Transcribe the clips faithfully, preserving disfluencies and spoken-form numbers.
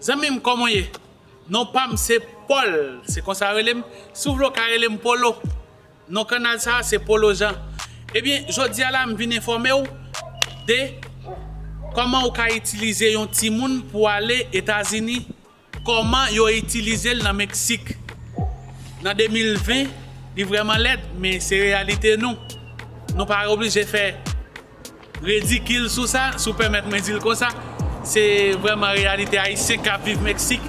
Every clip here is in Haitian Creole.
Zanmi m, kòman w ye? Non pa m se Paul, se konsa yo rele m. Si w vle w ka rele m Polo. Non kanal sa a se Polo Jean. Ebyen, jodi a la m vin enfòme w de kòman ou ka itilize yon timoun pou ale Etazini, kòman yo itilize l nan Meksik. Nan de mil ven, li vrèman lèd, men se reyalite nou. Nou pa oblije fè ridikil sou sa, si w pèmèt mwen di l konsa. Se vrèman reyalite ayisyen k ap viv Meksik.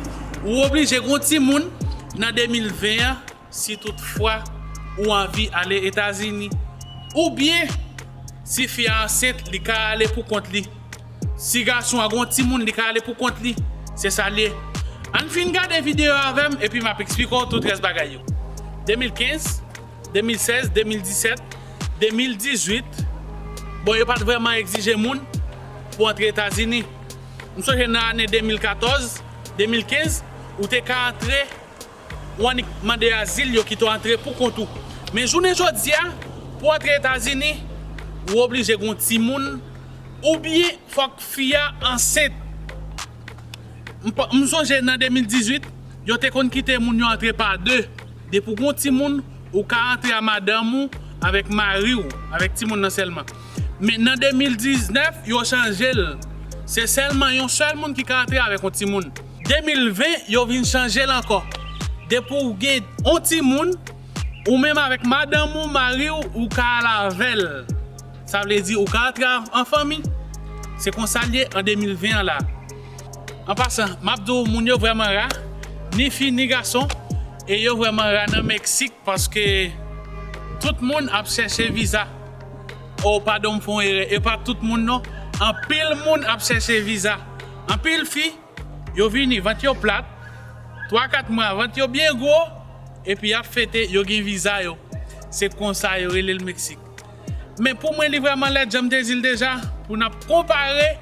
Ou oblije gen yon timoun nan de mil ven an, si toutfwa ou anvi ale Etazini. Oubyen, si fi a ansent, li ka ale pou kont li. Si gason an gen yon timoun, li ka ale pou kont li. Se sa l ye. Ann fin gade videyo a avè m, epi m ap eksplike w tout rès bagay yo. De mil kenz, de mil sèz, de mil disèt, de mil dizuit, bon, yo pa t vrèman egzije moun pou antre Etazini. M sonje nan ane de mil katòz, de mil kenz, ou te ka antre, ou annik mande azil, yo kite w antre pou kont ou. Men jounen jodi a, pou antre Etazini, ou oblije gen yon timoun, oubyen fòk fi a ansent. M pa- m sonje nan de mil dizuit, yo te konn kite moun yo antre pa de. Depi w gen yon timoun, ou ka antre a madanm ou, avèk mari w, avèk timoun nan sèlman. Men nan de mil diznèf, yo chanje l. Se sèlman yon sèl moun ki ka antre avèk yon timoun. De mil ven, yo vin chanje l ankò. Depi w gen yon timoun, ou menm avèk madanm ou, mari w, ou ka al avè l. Sa vle di ou ka antre an, an fanmi. Se konsa l ye an de mil ven an la. An pasan, m ap di w, moun yo vrèman ra, ni fi ni gason, e yo vrèman ra nan Meksik paske tout moun ap chèche viza. O, padon, m fè yon erè. E pa tout moun non. Anpil moun ap chèche viza. Anpil fi, yo vini, vant yo plat, twa kat mwa, vant yo byen gwo, epi y ap fete, yo gen viza yo. Se konsa yo rele l Meksik. Men pou mwen, li vrèman lèd, jan m te di l deja, pou n ap konpare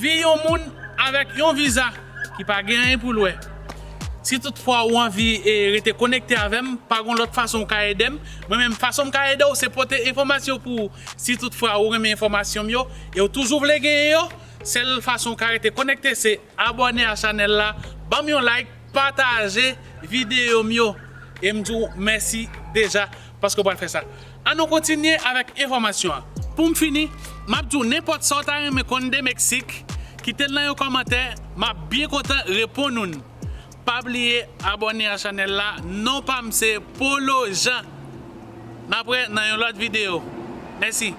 vi yon moun avèk yon viza ki pa gen anyen pou l wè. Si toutfwa ou anvi e rete konekte avè m, pa gon lòt fason ou ka ede m. Mwen menm, fason m ka ede w, se pote enfòmasyon pou ou. Si toutfwa ou renmen enfòmasyon m yo, e ou toujou vle genyen yo, sèl fason ou ka rete konekte, se abòne a chanèl la, ban m yon like, pataje videyo m yo. E m di w mèsi deja paske w pral fè sa. Ann nou kontinye avèk enfòmasyon an. Pou m fini, m ap di w nenpòt sa w ta renmen konn de Meksik, kite l nan yon kòmantè, m ap byen kontan reponn ou n. Pa bliye abòne a chanèl la, non pa m se Polo Jean. N ap wè nan yon lòt videyo. Mèsi.